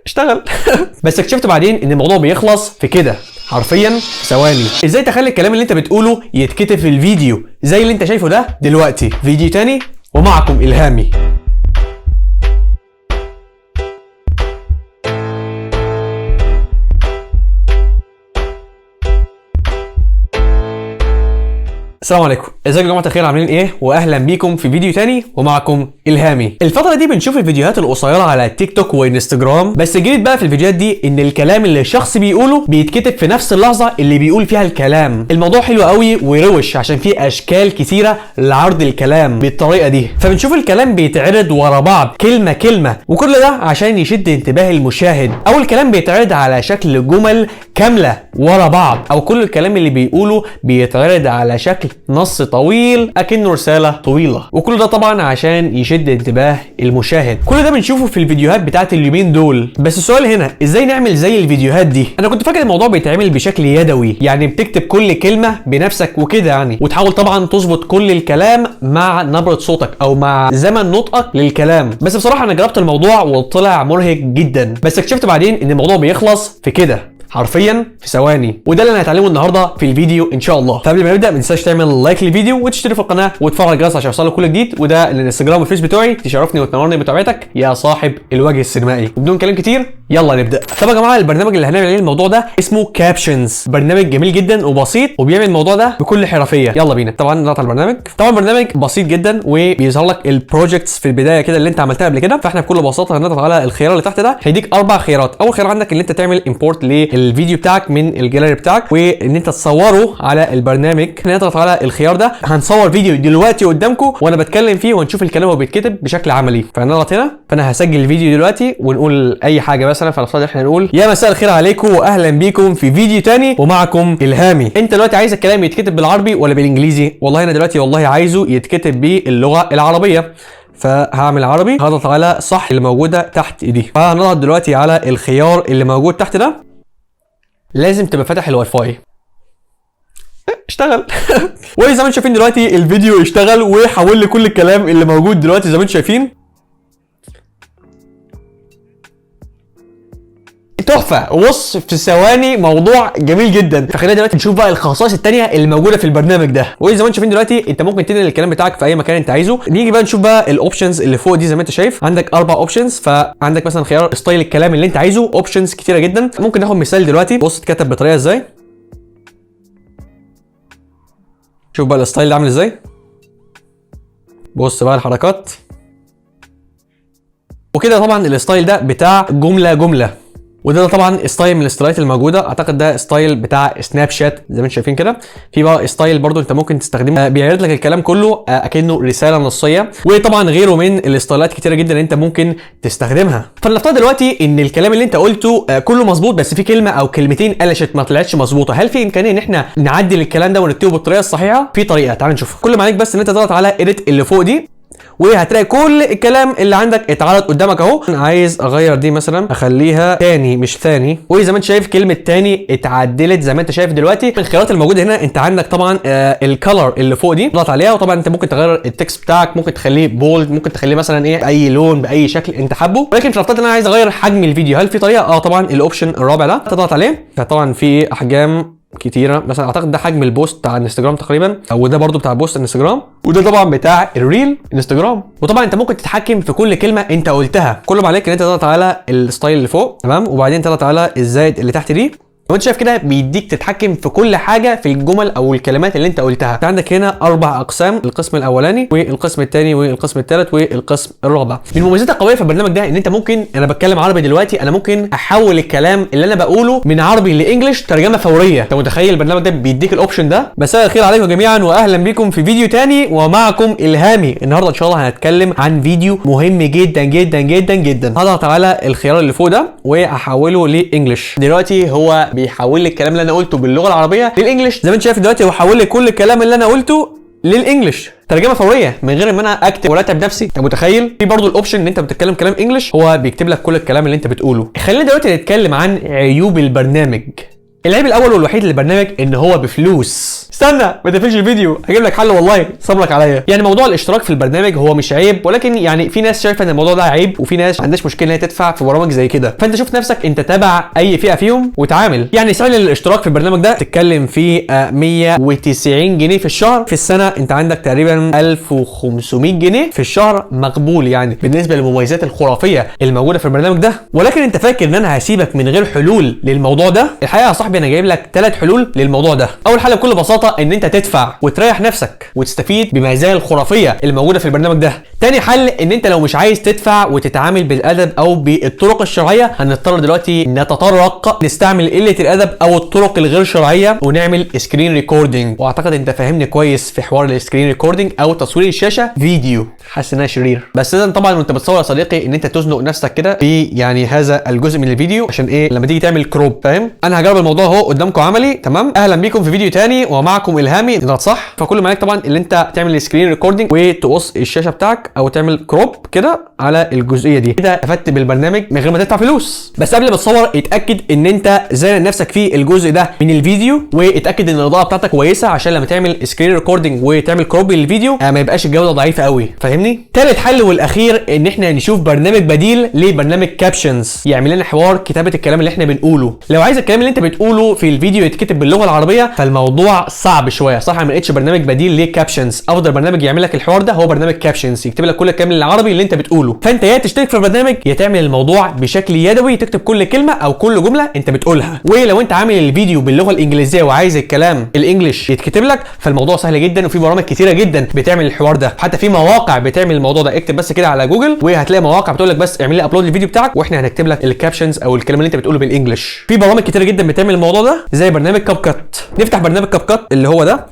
اشتغل. بس اكتشفت بعدين ان الموضوع بيخلص في كده حرفيا في ثواني. ازاي تخلي الكلام اللي انت بتقوله يتكتب في الفيديو زي اللي انت شايفه ده دلوقتي؟ فيديو تاني ومعكم الهامي. السلام عليكم، ازيكم يا جماعة الخير، عاملين ايه؟ واهلا بيكم في فيديو تاني ومعكم الهامي. الفترة دي بنشوف الفيديوهات القصيرة على تيك توك وانستجرام، بس الجديد بقى في الفيديوهات دي ان الكلام اللي الشخص بيقوله بيتكتب في نفس اللحظة اللي بيقول فيها الكلام. الموضوع حلو قوي وروش عشان فيه اشكال كتيرة لعرض الكلام بالطريقة دي، فبنشوف الكلام بيتعرض ورا بعض كلمة كلمة، وكل ده عشان يشد انتباه المشاهد. او الكلام بيتعرض على شكل جمل كاملة ورا بعض، او كل الكلام اللي بيقوله بيتعرض على شكل نص طويل اكنه رسالة طويلة، وكل ده طبعا عشان يشد انتباه المشاهد. كل ده بنشوفه في الفيديوهات بتاعت اليومين دول. بس السؤال هنا، ازاي نعمل زي الفيديوهات دي؟ انا كنت فاكر الموضوع بيتعمل بشكل يدوي، يعني بتكتب كل كلمة بنفسك وكده يعني، وتحاول طبعا تظبط كل الكلام مع نبره صوتك او مع زمن نطقك للكلام. بس بصراحة انا جربت الموضوع وطلع مرهق جدا، بس اكتشفت بعدين ان الموضوع بيخلص في كده حرفيا في ثواني، وده اللي انا هتعلمه النهارده في الفيديو ان شاء الله. فقبل ما نبدا ما تنساش تعمل like للفيديو وتشترك في القناة وتفعل الجرس عشان يوصلك كل جديد، وده الانستجرام والفيس بتوعي، تشرفني وتنورني بمتابعتك يا صاحب الوجه السينمائي. وبدون كلام كتير يلا نبدا. طب يا جماعة، البرنامج اللي هنعمل عليه الموضوع ده اسمه Captions، برنامج جميل جدا وبسيط وبيعمل الموضوع ده بكل حرفية. يلا بينا. طبعا نضغط على البرنامج. طبعا برنامج بسيط جدا وبيظهر لك ال projects في البداية كده اللي انت عملتها قبل كده. فاحنا بكل بساطة هنضغط على الخيار اللي تحت ده، هيديك 4 خيارات. اول خيار عندك اللي انت تعمل import للفيديو بتاعك من الجاليري بتاعك وان انت تصوره على البرنامج. نضغط على الخيار ده، هنصور فيديو دلوقتي قدامكم وانا بتكلم فيه وهنشوف الكلام وهو بيتكتب بشكل عملي. فنضغط هنا، فانا هسجل الفيديو دلوقتي ونقول اي حاجة مثلا. فنفترض احنا نقول يا مساء الخير عليكم واهلا بيكم في فيديو تاني ومعكم الهامي. انت دلوقتي عايز الكلام يتكتب بالعربي ولا بالانجليزي؟ والله انا دلوقتي والله عايزه يتكتب باللغة العربية، فهعمل عربي. هضغط على صح اللي موجودة تحت دي. فهنضغط دلوقتي على الخيار اللي موجود تحت ده. لازم تبقى فاتح الواي فاي. اشتغل. وزي ما انتم شايفين دلوقتي الفيديو اشتغل وحول لي كل الكلام اللي موجود دلوقتي زي ما انتم شايفين. تحفة، بص في ثواني، موضوع جميل جدا. فخلينا دلوقتي نشوف بقى الخصائص الثانية اللي موجودة في البرنامج ده. وزي ما انتم شايفين دلوقتي انت ممكن تنقل الكلام بتاعك في اي مكان انت عايزه. نيجي بقى نشوف بقى ال options اللي فوق دي. زي ما انت شايف عندك 4 options، فعندك مثلا خيار style الكلام اللي انت عايزه، options كتيرة جدا. ممكن ناخد مثال دلوقتي. بص اتكتب بطريقة ازاي، شوف بقى ال style ده عامل ازاي، بص بقى الحركات وكده. طبعا ال style ده بتاع جملة جملة، وده طبعا style من الستايلات الموجودة. اعتقد ده style بتاع سناب شات زي ما انتم شايفين كده. في بقى style برضو انت ممكن تستخدمه، بيعرض لك الكلام كله اكنه رسالة نصية، وطبعا غيره من الستايلات كتيرة جدا انت ممكن تستخدمها. فلنفترض دلوقتي ان الكلام اللي انت قلته كله مظبوط، بس في كلمة او كلمتين قلشت ما طلعتش مظبوطة. هل في امكانية ان احنا نعدل الكلام ده ونكتبه بالطريقة الصحيحة؟ في طريقه، تعال نشوف. كل ما عليك بس ان انت تضغط على edit اللي فوق دي، وهتلاقي كل الكلام اللي عندك اتعرض قدامك اهو. انا عايز اغير دي مثلا اخليها تاني مش ثاني، وزي ما انت شايف كلمة تاني اتعدلت زي ما انت شايف دلوقتي. الخيارات الموجودة هنا انت عندك طبعا ال color اللي فوق دي اضغط عليها، وطبعا انت ممكن تغير ال text بتاعك، ممكن تخليه bold، ممكن تخليه مثلا ايه اي لون باي شكل انت حابة. ولكن في نفترض ان انا عايز اغير حجم الفيديو، هل في طريقه؟ طبعا ال option الرابع ده تضغط عليه. فطبعا في احجام كتيرة، مثلا اعتقد ده حجم ال post بتاع انستجرام تقريبا، وده برضو بتاع post انستجرام، وده طبعا بتاع ال reel انستجرام. وطبعا انت ممكن تتحكم في كل كلمة انت قلتها. كل ما عليك ان انت تضغط على ال style اللي فوق، تمام، وبعدين تضغط على الزائد اللي تحت دي. وانت شايف كده بيديك تتحكم في كل حاجة في الجمل او الكلمات اللي انت قلتها. انت عندك هنا 4 اقسام، القسم الاولاني والقسم الثاني والقسم الثالث والقسم الرابع. من المميزات القوية في البرنامج ده ان انت ممكن، انا بتكلم عربي دلوقتي، انا ممكن احول الكلام اللي انا بقوله من عربي ل English ترجمه فورية. انت متخيل البرنامج ده بيديك ال option ده؟ مساء الخير عليكم جميعا واهلا بيكم في فيديو ثاني ومعكم الهامي. النهارده ان شاء الله هنتكلم عن فيديو مهم جدا جدا جدا جدا. هضغط على الخيار اللي فوق ده واحوله ل English. دلوقتي هو بيحول لي الكلام اللي انا قلته باللغة العربية لل English. زي ما انت شايف دلوقتي هو حول لي كل الكلام اللي انا قلته لل English، ترجمه فورية من غير ما انا اكتب ولا اتعب نفسي. انت متخيل؟ في برضه ال option ان انت بتتكلم كلام English هو بيكتب لك كل الكلام اللي انت بتقوله. خلينا دلوقتي نتكلم عن عيوب البرنامج. العيب الاول والوحيد للبرنامج ان هو بفلوس. استنى ما تقفلش الفيديو، هجيب لك حل والله، صبرك عليا. يعني موضوع الاشتراك في البرنامج هو مش عيب، ولكن يعني في ناس شايفه ان الموضوع ده عيب، وفي ناس ما عندهاش مشكلة ان هي تدفع في برامج زي كده. فانت شوف نفسك انت تبع اي فئة فيهم وتعامل. يعني سعر الاشتراك في البرنامج ده تتكلم في 190 جنيه في الشهر، في السنة انت عندك تقريبا 1500 جنيه في الشهر، مقبول يعني بالنسبة للمميزات الخرافية الموجودة في البرنامج ده. ولكن انت فاكر ان انا هسيبك من غير حلول للموضوع ده؟ الحقيقة يا صاحبي انا جايب لك 3 حلول للموضوع ده. اول حل بكل بساطة ان انت تدفع وتريح نفسك وتستفيد بمزايا الخرافية الموجودة في البرنامج ده. تاني حل ان انت لو مش عايز تدفع وتتعامل بالادب او بالطرق الشرعية، هنضطر دلوقتي نتطرق نستعمل قلة الادب او الطرق الغير شرعية ونعمل screen recording. واعتقد انت فاهمني كويس في حوار ال screen recording او تصوير الشاشة فيديو. حاسس ان انا شرير، بس لازم طبعا وانت بتصور يا صديقي ان انت تزنق نفسك كده في يعني هذا الجزء من الفيديو، عشان ايه؟ لما تيجي تعمل crop، فاهم؟ انا هجرب الموضوع اهو قدامكم عملي. تمام، اهلا بيكم في فيديو تاني ومعكم الهامي. ده صح. فكل ما عليك طبعا اللي انت تعمل screen recording وتقص الشاشة بتاعك او تعمل crop كده على الجزئية دي. كده استفدت بالبرنامج من غير ما تدفع فلوس. بس قبل ما تصور اتاكد ان انت زانق نفسك في الجزء ده من الفيديو، واتاكد ان الاضاءة بتاعتك كويسة عشان لما تعمل screen recording وتعمل crop للفيديو ما يبقاش الجودة ضعيفة قوي، فاهمني؟ ثالث حل والاخير ان احنا نشوف برنامج بديل لبرنامج Captions يعمل لنا حوار كتابه الكلام اللي احنا بنقوله. لو عايز الكلام اللي انت بتقوله في الفيديو يتكتب باللغة العربية فالموضوع صعب شوية، صح؟ ما لقيتش برنامج بديل ل Captions. افضل برنامج يعمل لك الحوار ده هو برنامج Captions، يكتب لك كل الكلام العربي اللي انت بتقوله. فانت يا تشترك في البرنامج يا تعمل الموضوع بشكل يدوي، تكتب كل كلمة او كل جملة انت بتقولها. ولو انت عامل الفيديو باللغة الانجليزية وعايز الكلام ال English يتكتب لك فالموضوع سهل جدا، وفي برامج كتيرة جدا بتعمل الحوار ده، حتى في مواقع بتعمل الموضوع ده. اكتب بس كده على جوجل وهتلاقي مواقع بتقول لك بس اعمل لي upload للفيديو بتاعك واحنا هنكتب لك ال captions او الكلام اللي انت بتقوله بال English. في برامج كتيرة جدا بتعمل الموضوع ده زي برنامج CapCut. نفتح برنامج CapCut اللي هو ده،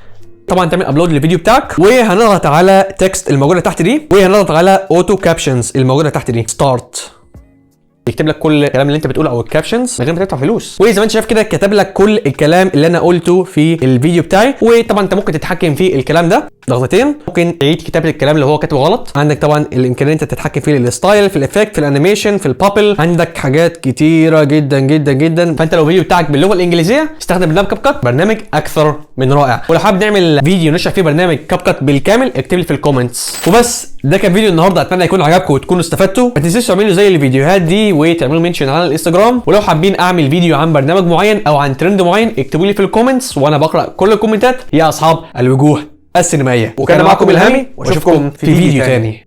طبعا تعمل upload للفيديو بتاعك، وهنضغط على text الموجودة تحت دي، وهنضغط على auto captions الموجودة تحت دي، start. يكتب لك كل الكلام اللي انت بتقوله او ال captions من غير ما تدفع فلوس. وزي ما انت شايف كده كتب لك كل الكلام اللي انا قلته في الفيديو بتاعي. وطبعا انت ممكن تتحكم في الكلام ده ضغطتين، ممكن تعيد كتابه الكلام اللي هو كاتبه غلط. عندك طبعا الامكانية انت تتحكم في ال style، في ال effect، في ال animation، في ال bubble، عندك حاجات كتيرة جدا جدا جدا. فانت لو الفيديو بتاعك باللغة الانجليزية استخدم برنامج CapCut، برنامج اكثر من رائع. ولو حابب نعمل فيديو نشرح فيه برنامج CapCut بالكامل اكتب لي في ال comments. وبس ده كان فيديو النهارده، اتمنى يكون عجبكم وتكونوا استفدتوا. ما تنسوش تعملوا زي الفيديوهات دي وتعملوا mention على الانستجرام. ولو حابين اعمل فيديو عن برنامج معين او عن ترند معين اكتبوا لي في ال comments وانا بقرا كل الكومنتات يا اصحاب الوجوه السينمائية. وكان معكم الهامي واشوفكم في فيديو تاني.